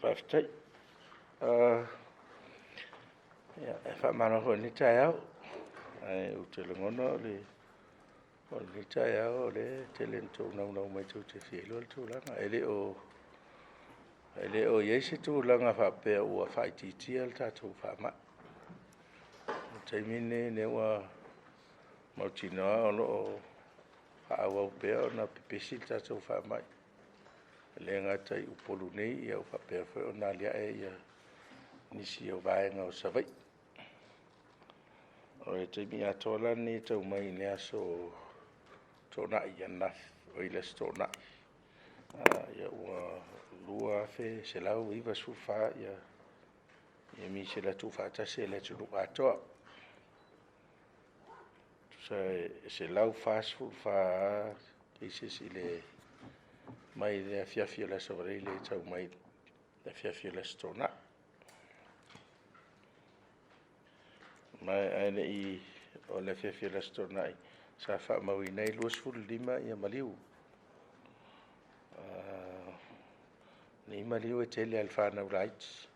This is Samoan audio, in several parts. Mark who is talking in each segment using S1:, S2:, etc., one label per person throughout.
S1: Faafetai. E faamalo foi i lenei taeao. Ae ou te lagona o lenei taeao o lea e tele ina outou naunau mai tou te fia iloa le tulaga. E le o i ai se tulaga faapea ua faaitiitia le tatou faamai. O le taimi lenei o lea ua mautinoa o lo o faaauau pea ona pepesi le tatou faamai, e le gata i Upolu nei, a faapea foi ona aliae nisi o vaega o Savaii. O le taimi atoa la lenei e tau mai le aso Toonai ua 2,194 misela tuufaatasi a le atunuu atoa. E tusa e 144 cases mai le afiafi o le Aso Faraile e tau mai i le afiafi o le Aso Toonai. Ma ae le i oo i le afiafi o le Aso Toonai, sa faamauina ai e 25 maliu. O nei maliu e tele lava i fanau laiti.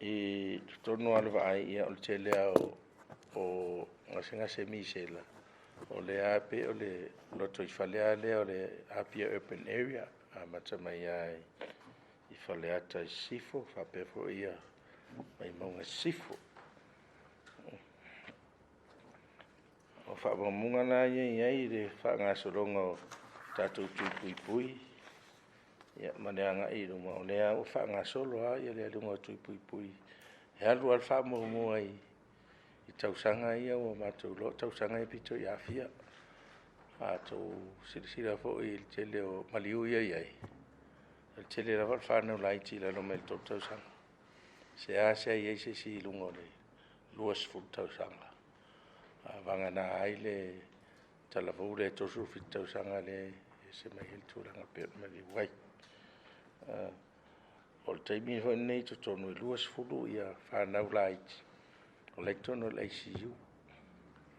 S1: I totonu lava o le vaai, o le tele lava o gasegase misela, o lea lava e pei o le lotoifale lava lea o le Apia Urban Area, amata mai lava i Faleata i Sisifo faapea foi Vaimauga i Sisifo. O faamaumauga la ia e i ai i le faagasologa o tatou tui puipui ma le agai i luma, o lea lava ua faagasolo lava le aluga o tui puipui. E alu lava le faamuamua i tausaga ia ua matou iloa o tausaga ia e pito i aafia. A outou silasila foi i le tele o maliu ia e i ai, o le tele lava o fanau laiti i lalo mai o le 3 tausaga. E seasea i ai se isi i luga o le 20 tausaga, vagana ai le talavou lea 37 tausaga lea e ese mai ai le tulaga e pei ona maliu ai. O le taimi foi lenei i totonu, e 20 fanau laiti o la e i totonu o le ICU,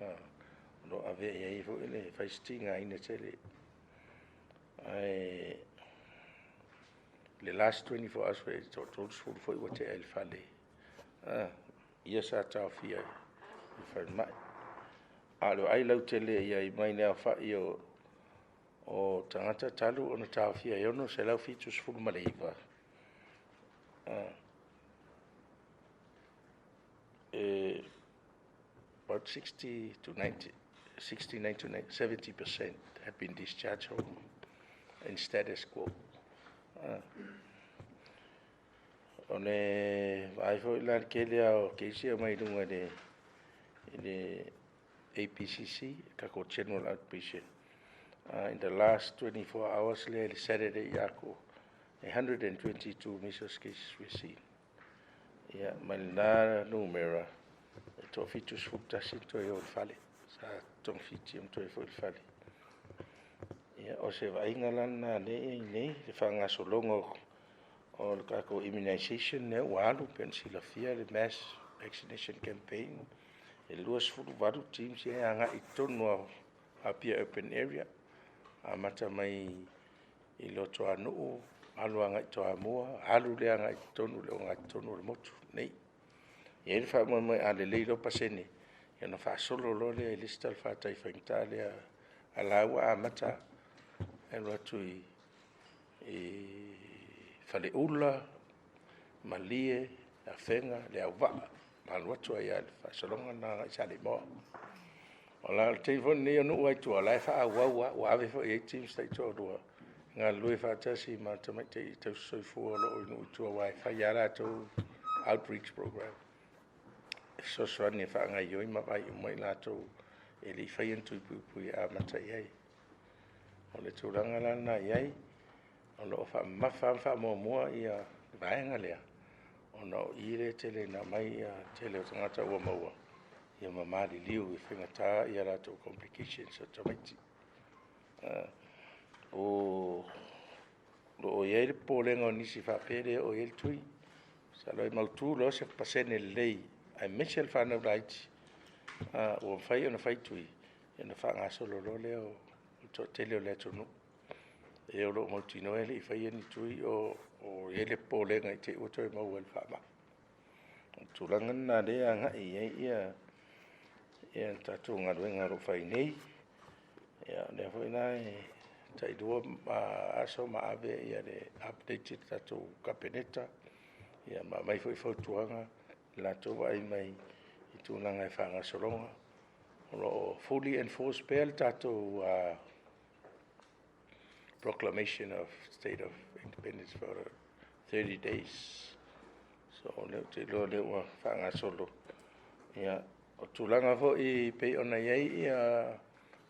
S1: o lo o ave i ai foi le fai si tigaina tele. Ae o le last 24 hours foi e toa-30 foi ua tea i le fale, ia sa taofia i le falemai. A o le vaai lautele i ai mai le aofai o tagata talu ona taofia e 679, about 60 to 70% have been discharged home in status quo. O le vaai foi la i le tele lava o cases e omai i luga i le APCC, le tatou General Outpatient in the last 24 hours lea i le Saturday atoa, e 122 measles cases we've seen. Ia ma lena numera, e toa-71 na toe o i le fale, sa togafiti ma toe foi i le fale. Ia, o se vaaiga la lena o lea e i ai nei i le faagasologa o le tatou immunization lea ua alu pei ona silafia le mass vaccination campaign. E 28 teams ia e agai i totonu lava o Apia Urban Area, amata mai i Luatuanuu alu agai i Toamua, alu lea agai i totonu i le ogatotonu o le motu lenei. E i ai le faamoemoe a lelei loa pasene, ia ona faasolo loa lea i le isi talafatai faigata lea, a o la e ua amata e alu atu i Faleula, Malie, Afega, Leauvaa, ma alu atu ai lava i le faasologa lena agai i Saleimoa. O le taimi foi lenei o nuu lava i tua, o la e faaauau lava, ua ave foi i ai teams taitoalua e galulue faatasi ma tamaitai tausisoifua o lo o i nuu i tua aua e fai lava a latou outreach program e fesoasoani e faagaoioi ma vaai uma i latou e le i faia ni tui puipui e amata i ai. O le tulaga la lena e i ai, o lo o faamamafa lava ma faamuamua le vaega lea, ona o i lea e tele ina aumai ai le tele o tagata ua maua ma maliliu i le faigata o latou complications o tamaiti. O lo o i ai le popolega o nisi faapea e le oo i ai le tui. Masalo e mautu loa se pasene lelei aemaise le fanau laiti ua mafai ona fai tui, ona faagasolo loa lea o toatele o le atunuu, e o lo o mautinoa e le i faia ni tui o i ai le popolega i te i ua toe maua i le faamai. O le tulaga lena o lea e agai i ai le tatou galuega o lo o fai nei. Ia o lea foi la e tai 2 aso ma ave le update i le tatou Kapeneta, ma aumai foi fautuaga i le latou vaai mai i tulaga i faagasologa. O lo o fully enforce pea le tatou Proclamation of State of Independence for 30 days. So, o lea ou te iloa o lea ua faagasolo. Ia, o tulaga foi e pei ona i ai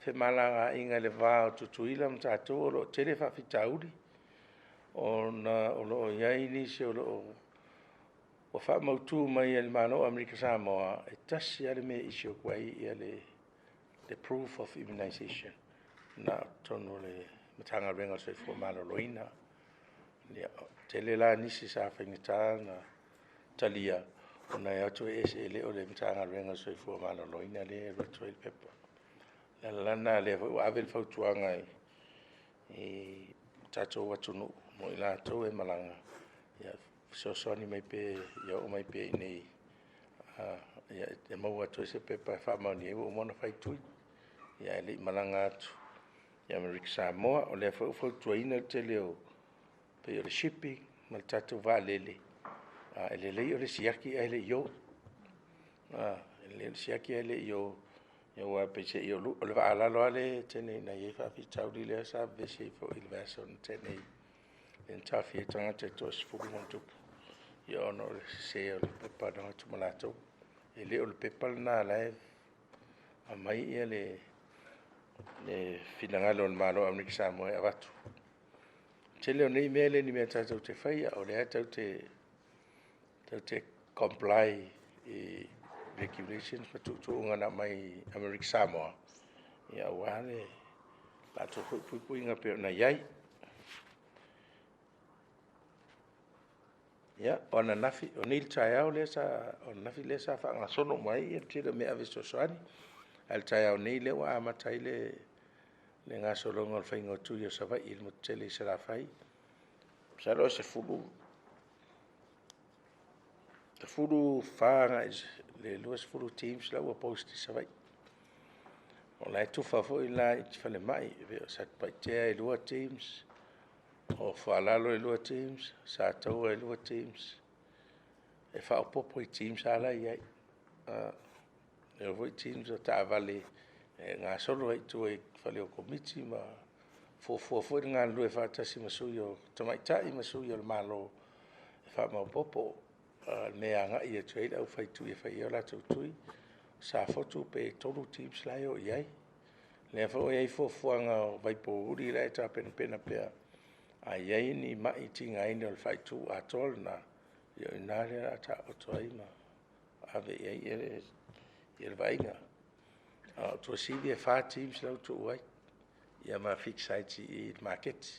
S1: femalagaaiga i le va o Tutuila ma tatou, o lo o tele faafitauli, ona o lo o i ai nisi o lo o ua faamautu mai e le Malo o Amerika Samoa, e tasi lava le mea e issue atu ai le proof of immunization, na o totonu o le Matagaluega o le Soifua Maloloina. E tele la nisi sa faigata ona talia, ona e o atu e ese e le o le Matagaluega o le Soifua Maloloina lea e alu atu ai le pepa. O le ala la lena o lea foi ua ave le fautuaga i le tatou atunuu mo i latou e malaga, ia fesoasoani mai pea ia oo mai pea i inei e maua atu ai se pepa e faamaonia ai ua uma ona fai tui, ae le i malaga atu i Amerika Samoa. O lea foi ua fautuaina le tele o, pei o le shipping ma le tatou vaalele, e lelei le siaki ae le i o. E lelei le siaki ae le i o, aua peiseai o le vaa lalo lava lea e tele ina i ai faafitauli lea sa vevesi ai foi i le vaiaso na tea nei, lea na taofia ai tagata e toa-10+, ona o le sese o le pepa na o atu ma latou. E le o le pepa lena o la e aumai le finagalo o le Malo o Amerika Samoa e avatu. O le tele o nei mea e le o ni mea tatou te faia, o lea tatou te comply i Regulations ma tuutuuga na aumai i Amerika Samoa, aua le latou foi puipuiga e pei ona i ai. Ia, o ananafi, o nei i le taeao o ananafi lea sa faagasolo uma ai le tele o mea e ave e fesoasoani, a o le taeao nei lea ua amata ai le gasologa o le faiga o tui a Savaii i le motu tele i Salafai. Masalo e 14 agai i le 20 teams la ua post i Savaii. O la e tufa foi la i falemai, pei o Satupaitea e 2 teams, o Foalalo e 2 teams, o Sataua e 2 teams, e faaopoopo i teams la e i ai. E oo foi i teams o taavale e gasolo ai i tua i fale o komiti ma fuafua foi le galulue faatasi ma sui o tamaitai ma sui o le Malo e faamaopoopo le mea e agai atu i ai le aufai tui e fai ai o latou tui. O Safotu pe 3 teams la e o i ai. O lea foi ua i ai fuafuaga o Vaipouli la e tapenapena pea, a i ai ni mai tigaina o le faaitu atoa lena, ia o i ina lea o le a taooto ai ma ave i ai le vaaiga. A o Tuasivi e 4 teams la e ua tuu ai, ia ma fix sites i i i le maketi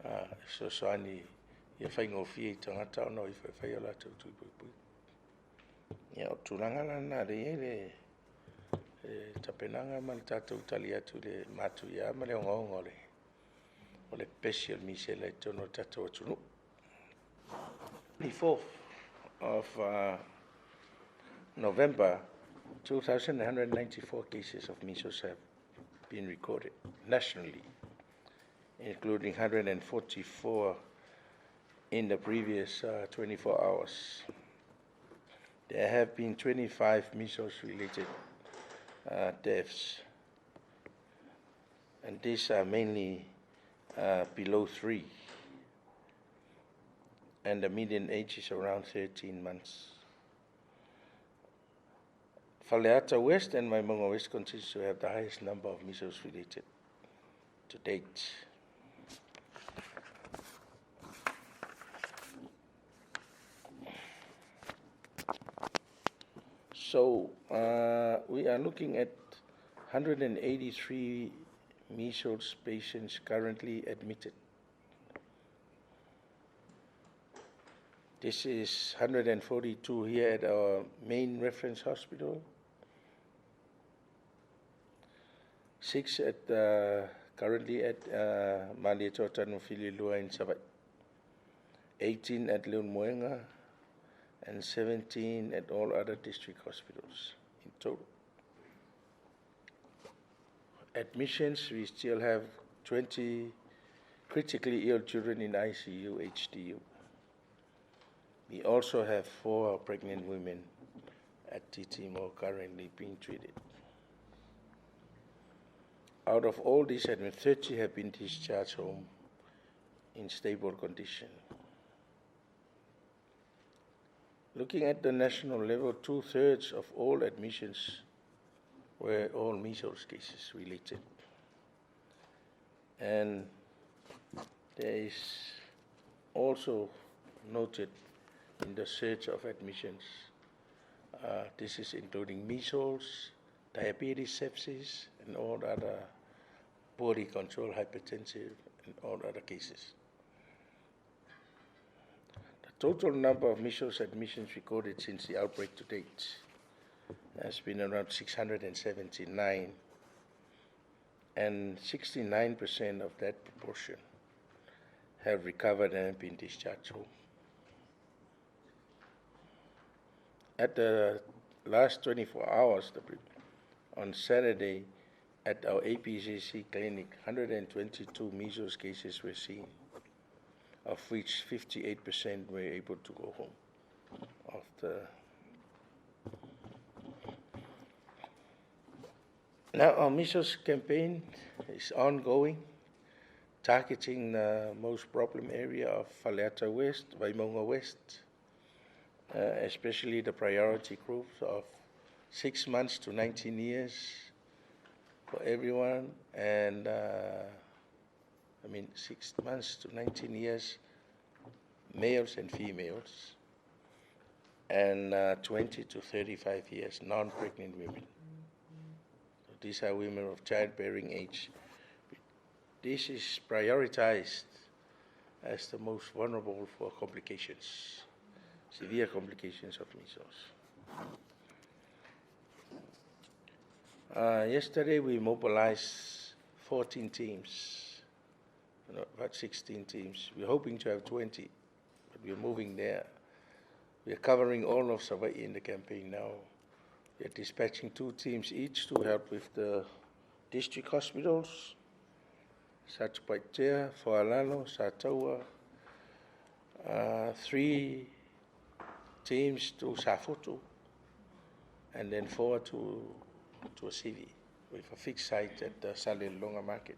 S1: e fesoasoani ia faigofie i tagata ona o ifo e fai o latou tui puipui. Ia o tulaga la na o lea e i ai le tapenaga ma le tatou tali atu i le matuia ma le ogaoga o le pepesi o le misela i totonu o le tatou atunuu. 24th of November 2,194 cases of measles have been recorded nationally, including 144 in the previous 24 hours. There have been 25 measles-related deaths, and these are mainly below 3, and the median age is around 13 months. Faleata West and Vaimauga West continues to have the highest number of measles related to date. So we are looking at 183 measles patients currently admitted. This is 142 here at our main reference hospital, 6 at currently at Malietoa Tanumafili in Savaii, 18 at Leulumoega, and 17 at all other district hospitals in total. Admissions, we still have 20 critically ill children in ICU, HDU. We also have 4 pregnant women at TTMO currently being treated. Out of all these, 30 have been discharged home in stable condition. Looking at the national level, 2/3 of all admissions were all measles cases related. And there is also noted in the surge of admissions, this is including measles, diabetes, sepsis, and all other poorly controlled hypertensive and all other cases. The total number of measles admissions recorded since the outbreak to date has been around 679, and 69% of that proportion have recovered and have been discharged home. At the last 24 hours, on Saturday, at our APCC clinic, 122 measles cases were seen, of which 58% were able to go home. Now, our measles campaign is ongoing, targeting the most problem area of Faleata West, Vaimauga West, especially the priority groups of 6 months to 19 years for everyone, and 6 months to 19 years, males and females, and 20 to 35 years, non-pregnant women. So these are women of childbearing age. This is prioritized as the most vulnerable for complications, severe complications of measles. Yesterday we mobilized 14 teams, no, about 16 teams. We're hoping to have 20, but we're moving there. We're covering all of Savaii in the campaign now. We're dispatching 2 teams each to help with the district hospitals, Satupaitea, Foalalo, Sataua, 3 teams to Safotu, and then 4 to Tuasivi, with a fixed site at the Salelologa market.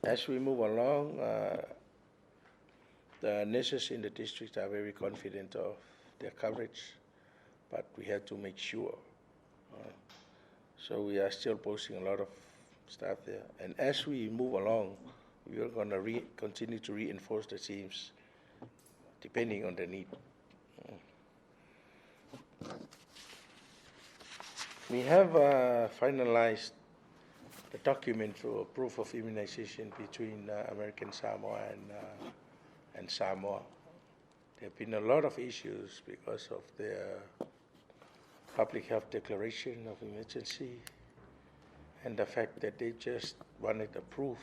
S1: As we move along, the nurses in the district are very confident of their coverage, but we have to make sure. So we are still posting a lot of staff there. And as we move along, we are going to continue to reinforce the teams depending on the need. We have finalized the document for proof of immunization between American Samoa and Samoa. There have been a lot of issues because of their public health declaration of emergency and the fact that they just wanted a proof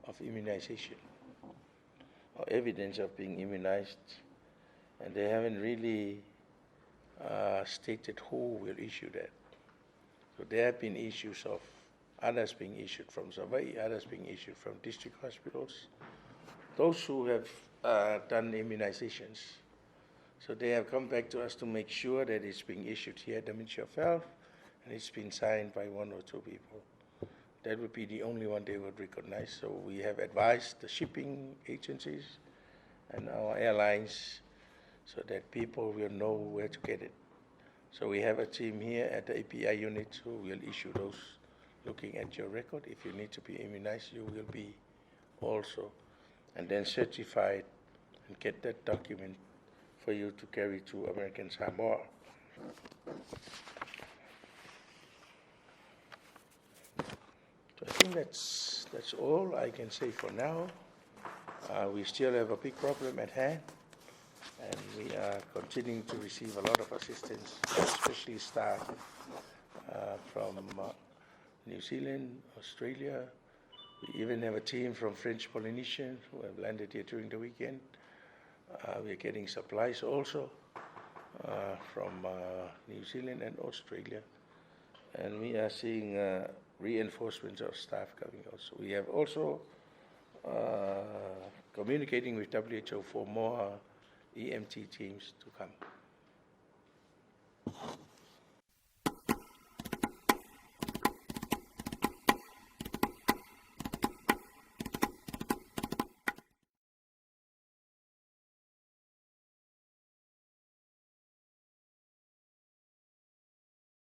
S1: of immunization or evidence of being immunized, and they haven't really stated who will issue that. So there have been issues of others being issued from Savaii, others being issued from district hospitals, those who have done immunizations. So they have come back to us to make sure that it's being issued here at the Ministry of Health and it's been signed by 1 or 2 people. That would be the only one they would recognize. So we have advised the shipping agencies and our airlines so that people will know where to get it. So we have a team here at the API unit who will issue those looking at your record. If you need to be immunized, you will be also. And then certified and get that document for you to carry to American Samoa. So I think that's all I can say for now. We still have a big problem at hand, and we are continuing to receive a lot of assistance, especially staff from New Zealand, Australia. We even have a team from French Polynesia who have landed here during the weekend. We are getting supplies also from New Zealand and Australia. And we are seeing reinforcements of staff coming also. We have also communicating with WHO for more EMT teams to come.